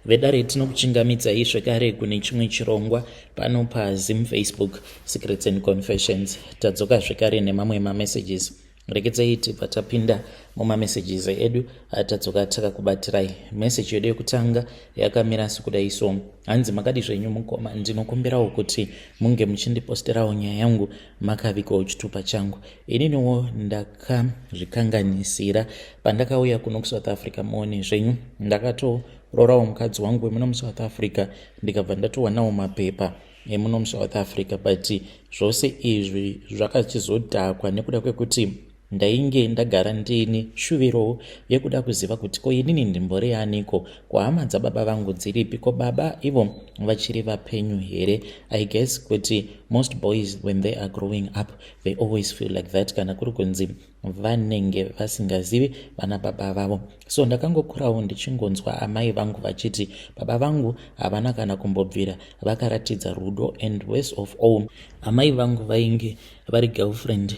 Vedare, tinokuchingamidzai zvekare kune chimwe chirongwa pano paZim Facebook Secrets and Confessions. Tadzoka zvekare nemamwe mamessages. Rekedzai tibva tapinda mumamessages edu atadzoka takakubatirai. Message yedu yekutanga yakamira sekudai so: hanzi, "Makadi zvenyu mukoma? Ndinokumbirawo kuti munge muchindiposterawo nyaya yangu makavigawo chitupa changu. Ininiwo ndakazvikanganisira pandakauya kuno kuSouth Africa. Muone zvenyu, ndakatororawo mukadzi wangu wemuno muSouth Africa, ndikabva ndatowanawo mapepa emuno muSouth Africa, but zvose izvi zvakachizodhakwa nekuda kwekuti ndainge ndagara ndini shuviro yekuda kuziva kuti ko inini ndimbori yaniko, kuhama dzababa vangu dziripi, ko baba ivo vachiri vapenyu here? I guess kuti most boys, when they are growing up, they always feel like that, kana kuri kunzi vanenge vasingazivi vana baba vavo. So ndakangokurawo ndichingonzwa amai vangu vachiti baba vangu havana kana kumbobvira vakaratidza rudo, and worst of all, amai vangu vainge vari girlfriend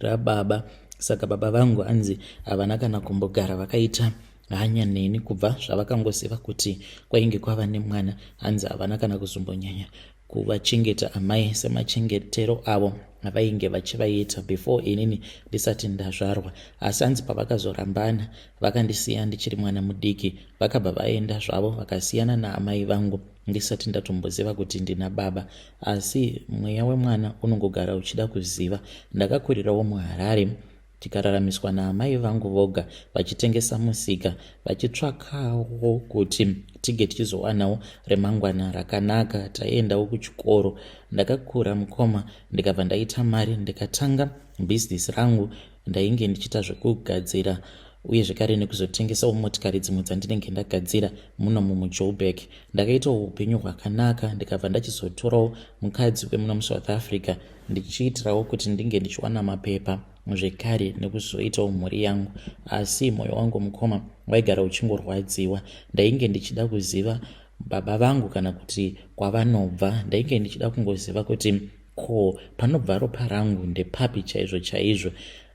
rababa. Saka baba vangu anzi havana kana kumbogara vakaita hanya neni kubva zvavakangoziva kuti kwainge kwava nemwana. Hanzi havana kana kuzombonyanya kuvachengeta amai semachengetero avo avainge vachivaita before inini ndisati ndazvarwa. Asi hanzi pavakazorambana, vakandisiya ndichiri mwana mudiki, vakabva vaenda zvavo vakasiyana naamai vangu ndisati ndatomboziva kuti ndina baba. Asi mweya wemwana unongogara uchida kuziva. Ndakakurirawo muHarare, tikararamiswa naamai vangu voga vachitengesa musika, vachitsvakawo kuti tige tichizowanawo remangwana rakanaka. Taiendawo kuchikoro. Ndakakura mukoma, ndikabva ndaita mari, ndikatanga bhizinesi rangu. Ndainge ndichiita zvekugadzira uye zvekare nekuzotengesawo motikari dzimwe dzandinenge ndagadzira muno mumuJoburg. Ndakaitawo upenyu hwakanaka, ndikabva ndachizotorawo mukadzi wemuno muSouth Africa, ndichiitirawo kuti ndinge ndichiwana mapepa zvekare nekuzoitawo mhuri yangu. Asi mwoyo wangu mukoma waigara uchingorwadziwa. Ndainge ndichida kuziva baba vangu kana kuti kwavanobva. Ndainge ndichida kungoziva kuti ko panobva ropa rangu ndepapi chaizvo chaizvo.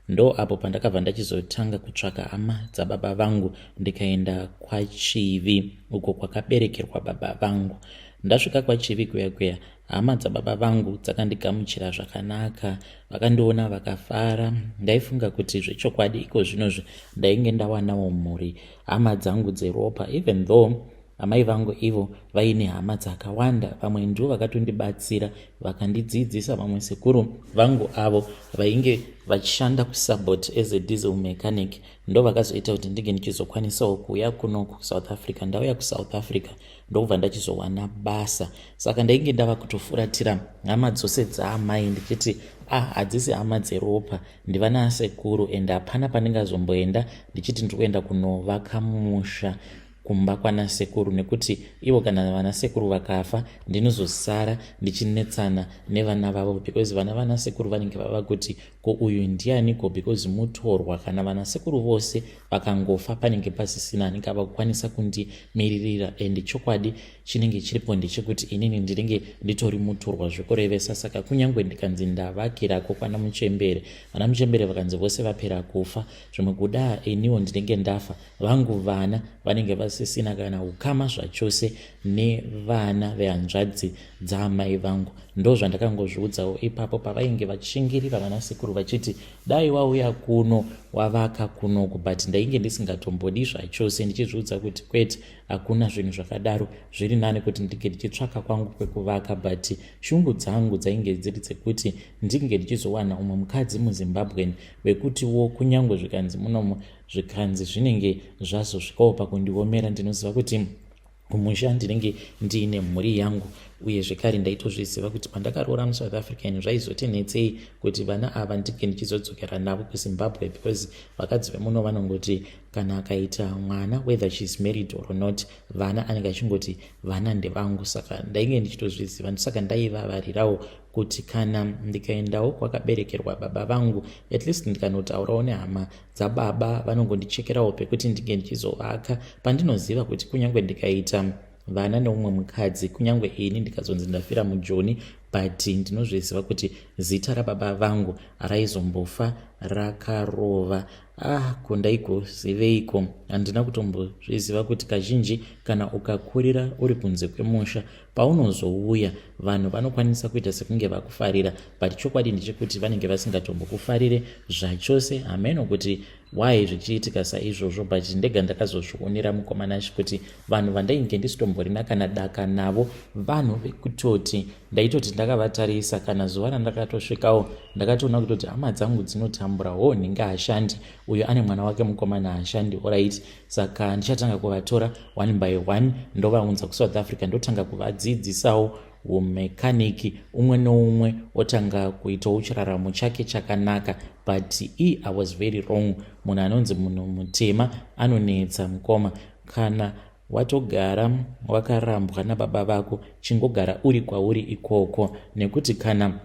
Ndo apo pandakabva ndachizotanga kutsvaka hama dzababa vangu, ndikaenda kwaChivi uko kwakaberekerwa baba vangu. Ndasvika kwaChivi kuya kuya, hama dzababa vangu dzakandigamuchira zvakanaka, vakandiona vakafara. Ndaifunga kuti zvechokwadi iko zvinozvi ndainge ndawanawo mhuri, hama dzangu dzeropa, even though amai vangu ivo vaine hama dzakawanda. Vamwe ndivo vakatondibatsira, vakandidzidzisa. Vamwe sekuru vangu avo vainge vachishanda kuSabot as a diesel mechanic ndo vakazoita kuti ndinge ndichizokwanisawo kuuya kuno kuSouth Africa. Ndauya kuSouth Africa, ndokubva ndachizowana basa. Saka ndainge ndava kutofuratira hama dzose dzaamai, ndichiti ah, hadzisi hama dzeropa, ndivana sekuru, and hapana pandingazomboenda ndichiti ndiri kuenda kunovaka musha kumba kwana sekuru, nekuti ivo kana vana sekuru vakafa, ndinozosara ndichinetsana nevana vavo, because vana vana sekuru vanenge vava kuti, 'Ko uyu ndianiko?' because mutorwa. Kana vana sekuru vose vakangofa, panenge pasisina anenge ava kukwanisa kundimiririra, and chokwadi chinenge chiripo ndechekuti inini ndinenge nditori mutorwa zvekurevesa. Saka kunyange ndikanzi ndavakirako kwana muchembere, vana muchembere vakanzi vose vapera kufa, zvimwe kuda iniwo ndinenge ndafa, vangu vana vanenge vasisina kana ukama zvachose nevana vehanzvadzi dzaamai vangu. Ndo zvandakangozviudzawo ipapo pavainge vachishingirira vanasekuru vachiti dai wauya kuno wavaka kunoku, but ndainge ndisingatombodi zvachose, ndichizviudza kuti kwete, hakuna zvinhu zvakadaro, zviri nani kuti ndinge ndichitsvaka kwangu kwekuvaka. But shungu dzangu dzainge dziri dzekuti ndinge ndichizowana umwe mukadzi muZimbabwen wekutiwo kunyange zvikanzi munomu, zvikanzi zvinenge zvazosvikawo pakundiomera, ndinoziva kuti kumusha ndinenge ndiine mhuri yangu. Uye zvekare ndaitozviziva kuti pandakaroora muSouth African, zvaizotinetsei kuti vana ava ndinge ndichizodzokera navo kuZimbabwe, because vakadzi vemuno vanongoti kana akaita mwana, whether she is married or not, vana anenge achingoti vana ndevangu. Saka ndainge ndichitozviziva, saka ndaivavarirawo kuti kana ndikaendawo kwakaberekerwa baba vangu, at least ndikanotaurawo nehama dzababa, vanongondichekerawo pekuti ndinge ndichizovaka, pandinoziva kuti kunyange ndikaita vana neumwe mukadzi, kunyange ini ndikazonzi ndafira muJoni. But ndinozviziva kuti zita rababa vangu raizombofa rakarova. Ah, ko ndaigoziveiko? Handina kutombozviziva kuti kazhinji kana ukakurira uri kunze kwemusha, paunozouya vanhu vanokwanisa kuita sekunge vakufarira, but chokwadi ndechekuti vanenge vasingatombokufarire zvachose. Hameno kuti why zvichiitika saizvozvo, but ndega ndakazozvionera, mukoma Nashi, kuti vanhu vandainge ndisitomborina kana daka navo, vanhu vekutoti ndaitoti ndakavatarisa. Kana zuva randakatosvikawo, ndakatoona kutoti hama dzangu dzinotambura. Ho, nhinge hashandi, uyo ane mwana wake mukomana hashandi. Alright, saka ndichatanga kuvatora one by one, ndovaunza kuSouth Africa, ndotanga kuvadzidzisawo umekaniki, umwe neumwe otanga kuitawo chiraramo chake chakanaka. But I was very wrong. Munhu anonzi munhu mutema anonetsa, mukoma. Kana watogara wakarambwa nababa vako, chingogara uri kwauri ikoko, nekuti kana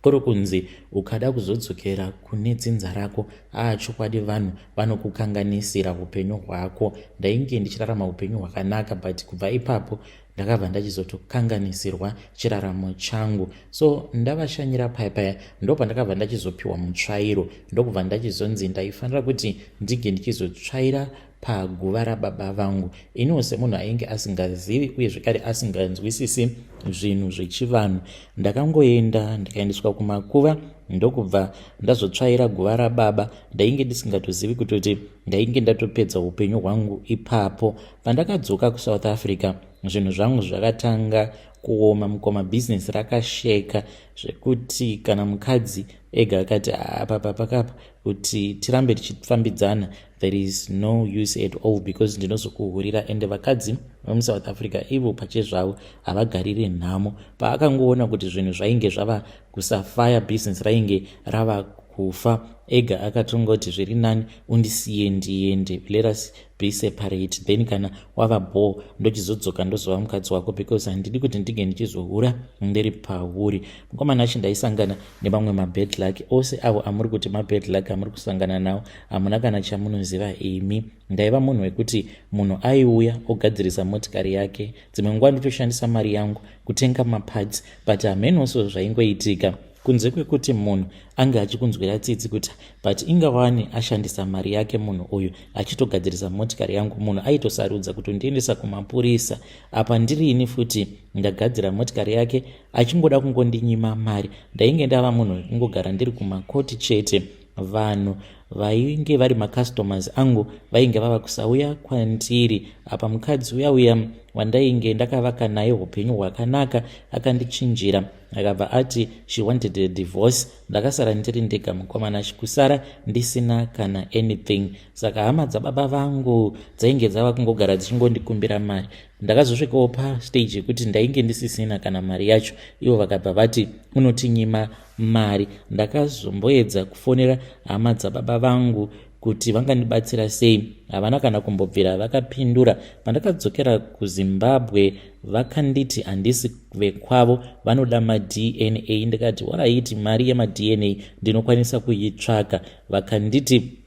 kuri kunzi ukada kuzodzokera kune dzinza rako, aa, chokwadi vanhu vanokukanganisira upenyu hwako. Ndainge ndichirarama upenyu hwakanaka, but kubva ipapo ndakabva ndachizotokanganisirwa chiraramo changu. So ndavashanyira paya paya, ndo pandakabva ndachizopiwa mutsvairo, ndokubva ndachizonzi ndaifanira kuti ndige ndichizotsvaira paguva rababa vangu. Iniwo semunhu ainge asingazivi uye zvekare asinganzwisisi zvinhu zvechivanhu, ndakangoenda, ndikaendeswa kumakuva, ndokubva ndazotsvaira guva rababa. Ndainge ndisingatozivi kutoti ndainge ndatopedza upenyu hwangu ipapo. Pandakadzoka kuSouth Africa, zvinhu zvangu zvakatanga kuoma, mukoma. Bhizinesi rakasheka zvekuti kana mukadzi ega akati apapa pakapa kuti tirambe tichifambidzana, there is no use at all, because ndinozokuhurira. Ende vakadzi vemuSouth Africa ivo pachezvavo havagariri nhamo. Paakangoona kuti zvinhu zvainge zvava kusafaya, bhizinesi rainge rava kufa, ega akatongoti zviri nani undisiye ndiende, let us be separate, then kana wava bo ndochizodzoka ndozova mukadzi wako, because handidi kuti ndinge ndichizohura ndiri pauri. Mukomana achi ndaisangana nemamwe mabad luck ose avo amuri kuti mabad luck amuri kusangana nawo, hamuna kana chamunoziva imi. Ndaiva munhu wekuti munhu aiuya ogadzirisa motikari yake, dzimwe nguva ndotoshandisa mari yangu kutenga maparts, but hamenoso zvaingoitika, kunze kwekuti munhu ange achikunzwira tsitsi kuti but ingawani ashandisa mari yake munhu uyu achitogadzirisa motikari yangu. Munhu aitosarudza kutondiendesa kumapurisa, apa ndirini futi ndagadzira motikari yake, achingoda kungondinyima mari. Ndainge ndava munhu wekungogara ndiri kumakoti chete. Vanhu vainge vari macustomers angu vainge vava kusauya kwandiri. Apa mukadzi uya uya wandainge ndakavaka naye upenyu hwakanaka akandichinjira, akabva ati she wanted a divorce. Ndakasara ndiri ndega, mukomana, kusara ndisina kana anything. Saka hama dzababa vangu dzainge dzava kungogara dzichingondikumbira mari. Ndakazosvikawo pastage yekuti ndainge ndisisina kana mari yacho. Ivo vakabva vati unotinyima mari. Ndakazomboedza kufonera hama dzababa vangu kuti vangandibatsira sei, havana kana kumbobvira vakapindura. Pandakadzokera kuZimbabwe, vakanditi handisi vekwavo, vanoda maDNA. Ndikati alright, mari yemaDNA ndinokwanisa kuitsvaka. Vakanditi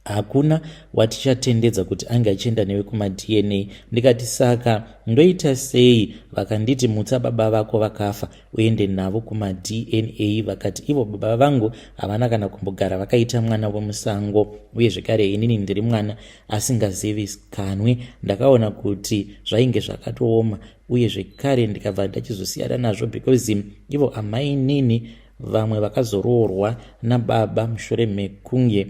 hakuna watichatendedza kuti ange achienda newe kumaDNA. Ndikati saka ndoita sei? Vakanditi mutsa baba vako vakafa, uende navo kumaDNA. Vakati ivo baba vangu havana kana kumbogara vakaita mwana wemusango, uye zvekare inini ndiri mwana asingazivikanwi. Ndakaona kuti zvainge zvakatooma, uye zvekare ndikabva ndachizosiyana nazvo, because ivo amainini vamwe vakazoroorwa nababa mushure mekunge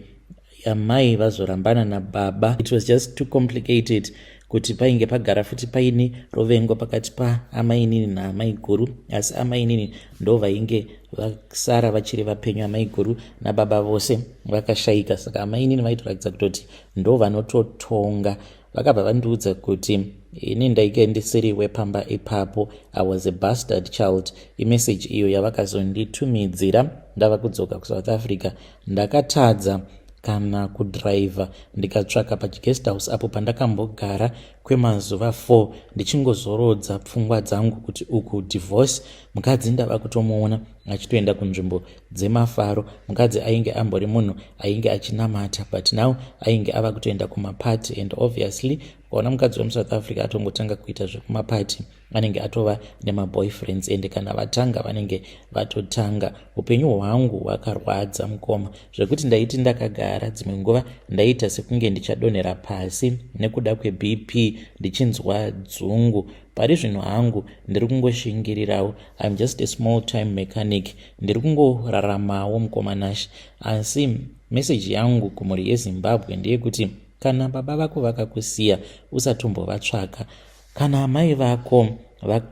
amai vazorambana nababa. It was just too complicated kuti painge pagara futi paine ruvengo pakati paamainini naamai guru, asi amainini ndo vainge vasara vachiri vapenyu, amai guru nababa vose vakashayika. Saka amainini vaitoratidza kutoti ndo vanototonga. Vakabva vandiudza kuti ini ndainge ndisiri wepamba ipapo, I was a bastard child. Imeseji iyo yavakazonditumidzira ndava kudzoka kuSouth Africa. Ndakatadza kana kudhiraivha, ndikatsvaka pachiguest house apo pandakambogara. kwemazuva 4 ndichingozorodza pfungwa dzangu kuti uku divorce, mukadzi ndava kutomuona achitoenda kunzvimbo dzemafaro. Mukadzi ainge ambori munhu ainge achinamata, but now ainge ava kutoenda kumapati, and obviously ukaona mukadzi wemuSouth Africa atongotanga kuita zvekumapati, anenge atova nemaboyfriends, ende kana vatanga vanenge vatotanga. Upenyu hwangu hwakarwadza, mukoma, zvekuti ndaiti ndakagara, dzimwe nguva ndaiita sekunge ndichadonhera pasi nekuda kweBP, ndichinzwa dzungu. Pari zvinhu hangu ndiri kungoshingirirawo. I'm just a small time mechanic, ndiri kungoraramawo, mukoma Nash. Asi meseji yangu kumhuri yeZimbabwe ndeyekuti kana baba vako vakakusiya, usatombovatsvaka. Kana amai vako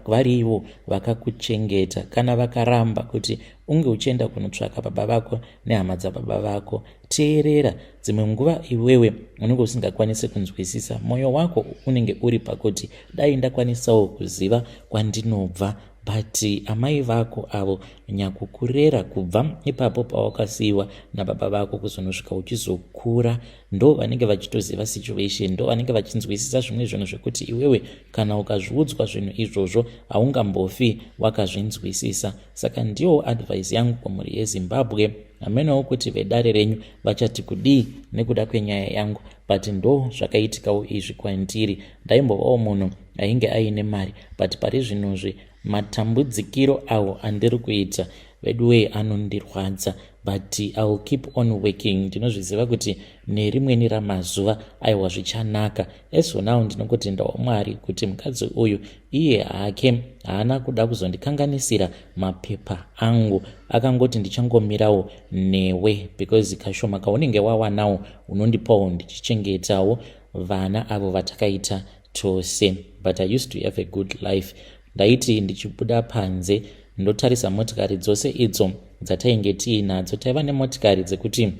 varivo vakakuchengeta, kana vakaramba kuti unge uchienda kunotsvaka baba vako nehama dzababa vako, teerera. Dzimwe nguva iwewe unenge usingakwanisi kunzwisisa, mwoyo wako unenge uri pakuti dai ndakwanisawo kuziva kwandinobva, but amai vako avo nyakukurera kubva ipapo pawakasiyiwa nababa vako kuzonosvika uchizokura, ndo vanenge vachitoziva situation, ndo vanenge vachinzwisisa zvimwe zvinhu zvekuti iwewe kana ukazviudzwa zvinhu izvozvo haungambofi wakazvinzwisisa. Saka ndiyo advice yangu kumhuri yeZimbabwe. Hamenawo kuti vedare renyu vachati kudii nekuda kwenyaya yangu, but ndo zvakaitikawo izvi kwandiri. Ndaimbovawo munhu ainge aine mari, but pari zvinozvi matambudzikiro awo andiri kuita, veduwei, anondirwadza, but I will keep on working. Ndinozviziva kuti nerimweni ramazuva, aiwa, zvichanaka. As for now, ndinongotendawo Mwari kuti mukadzi uyu iye hake haana kuda kuzondikanganisira mapepa angu. Akangoti ndichangomirawo newe because kashoma kaunenge wawanawo unondipawo ndichichengetawo vana avo vatakaita tose. But I used to have a good life. Ndaiti ndichibuda panze ndotarisa motikari dzose idzo dzatainge tiinadzo. Taiva nemotikari dzekuti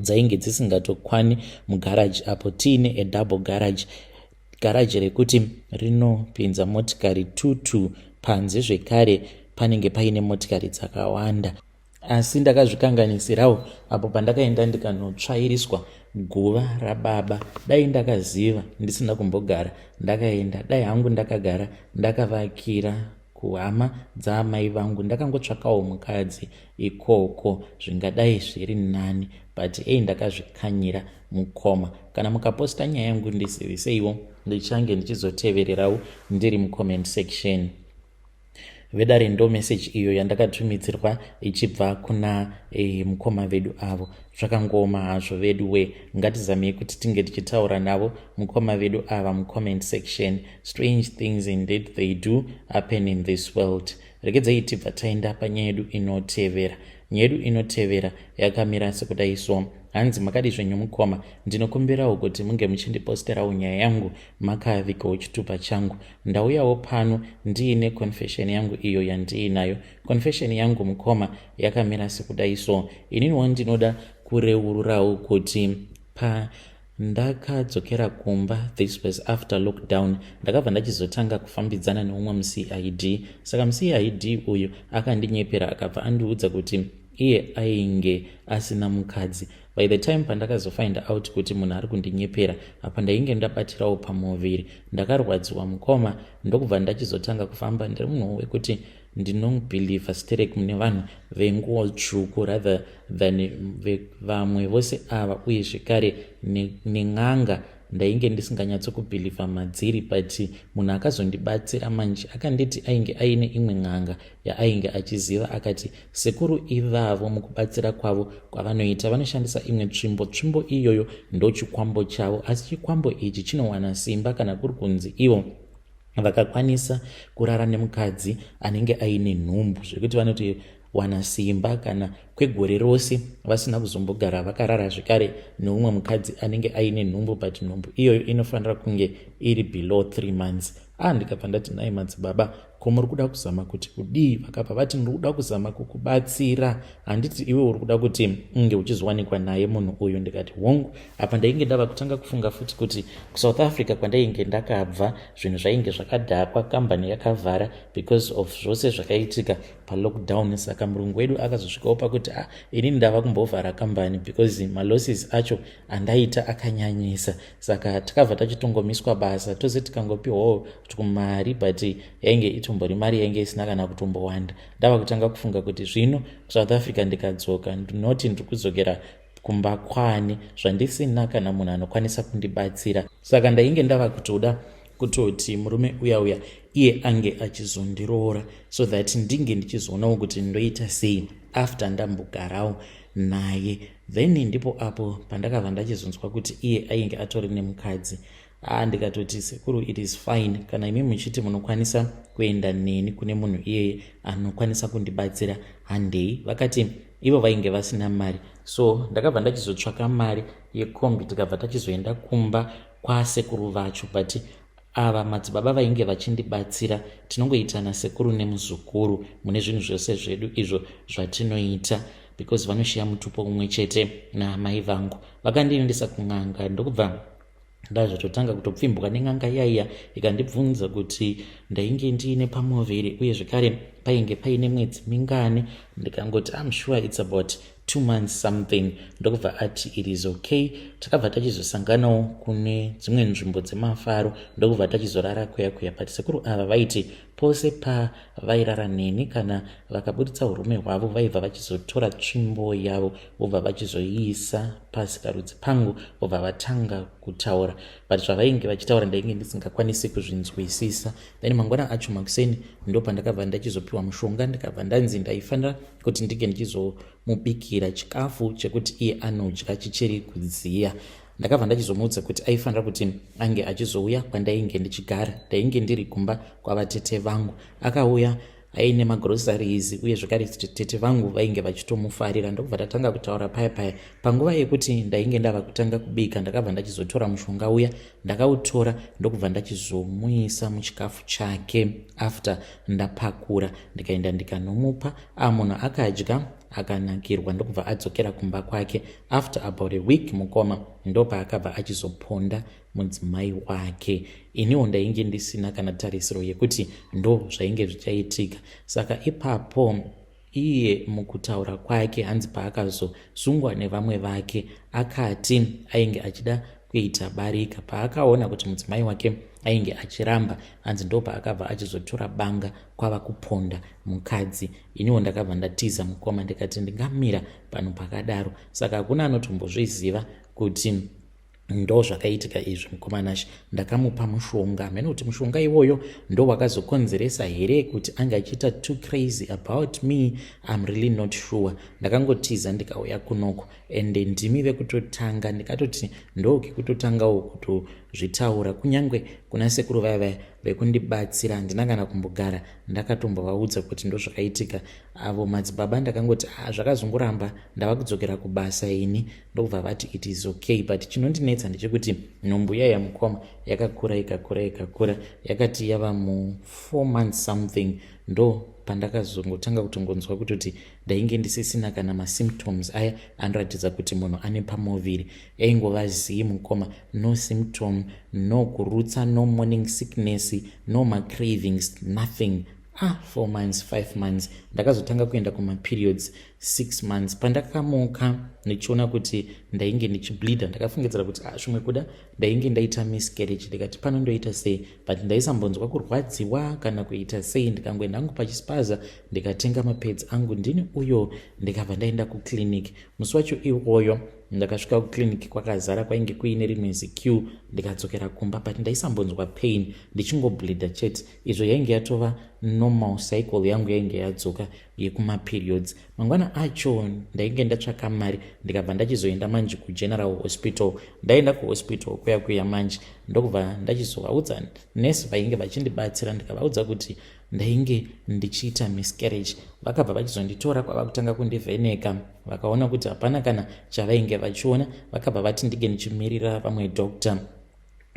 dzainge dzisingatokwani mugaraji, apo tiine adouble garage, garaji rekuti rinopinza motikari 22. Panze zvekare panenge paine motikari dzakawanda. Asi ndakazvikanganisirawo apo pandakaenda ndikanotsvairiswa guva rababa. Dai ndakaziva ndisina kumbogara ndakaenda, dai hangu ndakagara ndakavakira kuhama dzaamai vangu, ndakangotsvakawo mukadzi ikoko, zvingadai zviri nani. But ei, ndakazvikanyira, mukoma. Kana mukaposta nyaya yangu, ndiziviseiwo, ndichange ndichizotevererawo ndiri mucomment section. Vedare, ndo meseji iyo yandakatumidzirwa ichibva kuna mukoma vedu avo. Zvakangooma hazvo, vedu we. Ngatizamei kuti tinge tichitaura navo mukoma vedu ava mucomment section. Strange things indeed, they do happen in this world. Regedzai tibva taenda panyaya yedu inotevera. Nyaya yedu inotevera yakamira sekudai so. Hanzi, "Makadi zvenyu, mukoma? Ndinokumbirawo kuti munge muchindiposterawo nyaya yangu makavigawo chitupa changu. Ndauyawo pano ndiine confession yangu iyo yandiinayo. Confession yangu, mukoma, yakamira sekudai so. Ininiwo ndinoda kureururawo kuti pa ndakadzokera kumba, this was after lockdown, ndakabva ndachizotanga kufambidzana neumwe muCID. Saka muCID uyu akandinyepera, akabva andiudza kuti iye ainge asina mukadzi. By the time pandakazofind out kuti munhu ari kundinyepera, apa ndainge ndabatirawo pamuviri. Ndakarwadziwa, mukoma, ndokubva ndachizotanga kufamba ndiri munhu wekuti ndinobhilivha sterek mune vanhu venguo tsvuku rather than vamwe vose ava. Uye zvekare nen'anga ndainge ndisinganyatsokubhilivha madziri, but munhu akazondibatsira manje akanditi ainge aine imwe n'anga yaainge achiziva. Akati sekuru ivavo mukubatsira kwavo kwavanoita vanoshandisa imwe tsvimbo. Tsvimbo iyoyo ndochikwambo chavo, asi chikwambo ichi chinowana simba kana kuri kunzi ivo vakakwanisa kurara nemukadzi anenge aine nhumbu, zvekuti vanotowana simba kana kwegore rose vasina kuzombogara vakarara zvekare neumwe mukadzi anenge aine nhumbu, but nhumbu iyoyo inofanira kunge iri below 3 months." Ah, ndikabva ndati, "Nai madzibaba." Ko muri kuda kuzama kuti kudii? Vakabva vati, Ndiri kuda kuzama kukubatsira. Handiti iwe uri kuda kuti unge uchizowanikwa naye munhu uyu? Ndikati, Hongu. Apa ndainge ndava kutanga kufunga futi kuti kuSouth Africa kwandainge ndakabva zvinhu zvainge zvakadhakwa, kambani yakavhara because of zvose zvakaitika palockdown. Saka murungu wedu akazosvikawo pakuti, ah, inini ndava kumbovhara kambani because malosses acho andaita akanyanyisa. Saka takabva tachitongomiswa basa tose, tikangopiwawo tumari, but yainge itombori mari yainge isina kana kutombowanda. Ndava kutanga kufunga kuti zvino kuSouth Africa ndikadzoka, ndinoti ndiri kudzokera kumba kwani zvandisina kana munhu anokwanisa kundibatsira? Saka ndainge ndava kutoda kutoti murume uya uya iye ange achizondiroora so that ndinge ndichizoonawo kuti ndoita sei after ndambogarawo naye. Then ndipo apo pandakabva ndachizonzwa kuti iye ainge atori nemukadzi. A, ndikatoti, Sekuru, it is fine. Kana imi muchiti munokwanisa kuenda neni kune munhu iyeye anokwanisa kundibatsira, handei. Vakati ivo vainge vasina mari, so ndakabva ndachizotsvaka mari yekombi, tikabva tachizoenda kumba kwasekuru vacho. But ava madzibaba vainge vachindibatsira, tinongoitana sekuru nemuzukuru mune zvinhu zvose zvedu izvo zvatinoita because vanoshiya mutupo umwe chete naamai vangu. Vakandiendesa kun'anga, ndokubva ndazvatotanga kutopfimbwa nen'anga iyaiya. Ikandibvunza kuti ndainge ndiine pamuviri uye zvekare painge paine mwedzi mingani. Ndikangoti, I'm sure it's about 2 months something. Ndokubva ati it is okay. Takabva tachizosanganawo kune dzimwe nzvimbo dzemafaro, ndokubva tachizorara kuya kuya. But sekuru ava vaiti pose pavairara neni, kana vakabuditsa urume hwavo, vaibva vachizotora tsvimbo yavo, vobva vachizoiisa pasikarudzi pangu, vobva vatanga kutaura. But zvavainge vachitaura ndainge ndisingakwanisi kuzvinzwisisa. Then mangwana acho makuseni ndo pandakabva ndachizopiwa mushonga, ndikabva ndanzi ndaifanira kuti ndinge ndichizomubikira chikafu chekuti iye anodya chichiri kudziya. Ndakabva ndachizomuudza kuti aifanira kuti ange achizouya kwandainge ndichigara. Ndainge ndiri kumba kwavatete vangu. Akauya aine magroceries, uye zvekare tete vangu vainge vachitomufarira. Ndokubva tatanga kutaura paya paya. Panguva yekuti ndainge ndava kutanga kubika, ndakabva ndachizotora mushonga uya. Ndakautora, ndokubva ndachizomuisa muchikafu chake after ndapakura, ndikaenda ndikanomupa. A, munhu akadya akanakirwa, ndokubva adzokera kumba kwake. After about a week, mukoma, ndopaakabva achizoponda mudzimai wake. Iniwo ndainge ndisina kana tarisiro yekuti ndo zvainge zvichaitika. Saka ipapo iye mukutaura kwake, hanzi paakazosungwa nevamwe vake, akati ainge achida kuita barika. Paakaona kuti mudzimai wake ainge achiramba, hanzi ndo paakabva achizotora banga kwava kuponda mukadzi. Iniwo ndakabva ndatiza, mukoma. Ndikati ndingamira panhu pakadaro? Saka hakuna anotombozviziva kuti ndo zvakaitika izvi, mukoma Nashe. Ndakamupa mushonga. Hamene kuti mushonga iwoyo ndo wakazokonzeresa here kuti ange achiita too crazy about me. I'm really not sure. Ndakangotiza ndikauya kunoko, ende ndimi vekutotanga. Ndikatoti ndokekutotangawo kutozvitaura kunyange kuna sekuru vaya vaya vekundibatsira. Handina kana kumbogara ndakatombovaudza kuti ndo zvakaitika. Avo madzibaba ndakangoti, ah, zvakazongoramba, ndava kudzokera kubasa ini. Ndokubva vati it is okay. But chinondinetsa ndechekuti nhumbu iya yamukoma yakakura, ikakura, ikakura. Yakati yava mu4 months something, ndo pandakazongotanga kutongonzwa kutoti ndainge ndisisina kana masymptoms aya anoratidza kuti munhu ane pamuviri. Yaingova zii, mukoma. No symptom, no kurutsa, no morning sickness, no macravings, nothing. Ah, 4 months, 5 months, ndakazotanga kuenda kumaperiods 6 months. Pandakamuka ndichiona kuti ndainge ndichibleeda, ndakafungidzira kuti, ah, zvimwe kuda ndainge ndaita miscarriage. Ndikati pano ndoita sei? But ndaisambonzwa kurwadziwa kana kuita sei. Ndikangoenda hangu pachispaza, ndikatenga mapads angu, ndini uyo. Ndikabva ndaenda kuclinic musi wacho iwoyo. Ndakasvika kuclinic kwakazara, kwainge kuine rimwe ziqueue. Ndikadzokera kumba, but ndaisambonzwa pain, ndichingobleeda chete. Izvo yainge yatova normal cycle yangu, yainge yadzoka yekumaperiods. Mangwana acho ndainge ndatsvaka mari, ndikabva ndachizoenda manje kugeneral hospital. Ndaenda kuhospital kuya kuya manje, ndokubva ndachizovaudza nesi vainge vachindibatsira. Ndikavaudza kuti ndainge ndichiita miscarriage. Vakabva vachizonditora kwava kutanga kundivheneka. Vakaona kuti hapana kana chavainge vachiona. Vakabva vati ndinge ndichimirira vamwe doctor.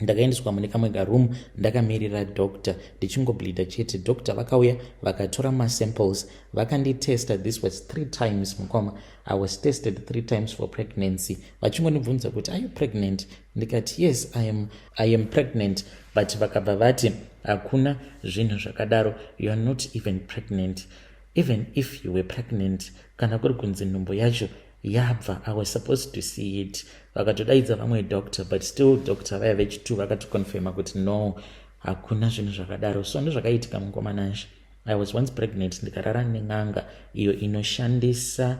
Ndakaendeswa mune kamwe karoom ndakamirira doctor, ndichingobleeda chete. Doctor vakauya, vakatora masamples, vakanditesta. This was three times, mukoma. I was tested three times for pregnancy, vachingondibvunza kuti, "Are you pregnant?" Ndikati, "Yes, I am pregnant." But vakabva vati, "Hakuna zvinhu zvakadaro. You are not even pregnant. Even if you were pregnant, kana kuri kunzi nhumbu yacho yabva, I was supposed to see it." Vakatodaidza vamwe doctor, but still doctor vaya vechi2 vakatoconfirma kuti no, hakuna zvinhu zvakadaro. So ndozvakaitika, mukoma Nashe. I was once pregnant, ndikarara nen'anga iyo inoshandisa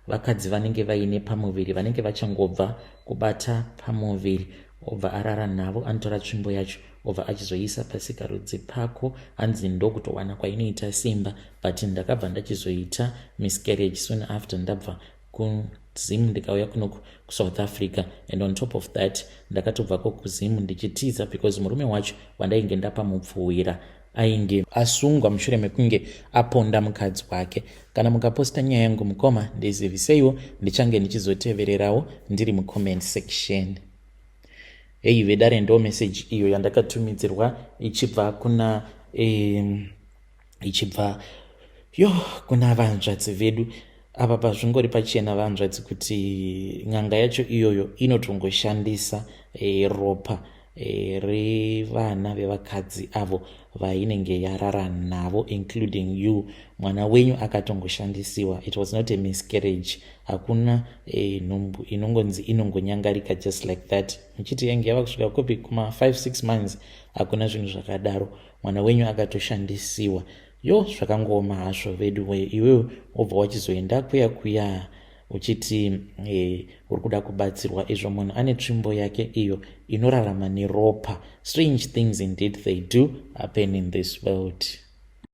vakadzi vanenge vaine pamuviri, vanenge vachangobva kubata pamuviri. Obva arara navo, anotora tsvimbo yacho, obva achizoisa pasikarudzi pako, hanzi ndokutowana kwainoita simba. But ndakabva ndachizoita miscarriage soon after ndabva kuZim, ndikauya kuno kuSouth Africa. And on top of that, ndakatobvako kuZim ndichitiza because murume wacho wandainge ndapa mupfuwira ainge asungwa mushure mekunge aponda mukadzi wake. Kana mukaposta nyaya yangu, mukoma, ndiziviseiwo, ndichange ndichizotevererawo ndiri mucomment section. Hei vedare, ndo meseji iyo yandakatumidzirwa ichibva kuna ichibva yo kuna vanzvadzi vedu apa. Pazvingori pachena, vanzvadzi, kuti n'anga yacho iyoyo inotongoshandisa ropa revana vevakadzi avo vainenge yarara navo, including you. Mwana wenyu akatongoshandisiwa. It was not a miscarriage. Hakuna nhumbu inongonzi inongonyangarika just like that, muchiti yange yava kusvika kupi, kuma 5 6 months. Hakuna zvinhu zvakadaro. Mwana wenyu akatoshandisiwa. Yo, zvakangooma hazvo vedu we. Iwewe wobva wachizoenda kuya kuya uchiti uri kuda kubatsirwa, izvo munhu ane tsvimbo yake iyo inorarama neropa. Strange things indeed, they do happen in this world.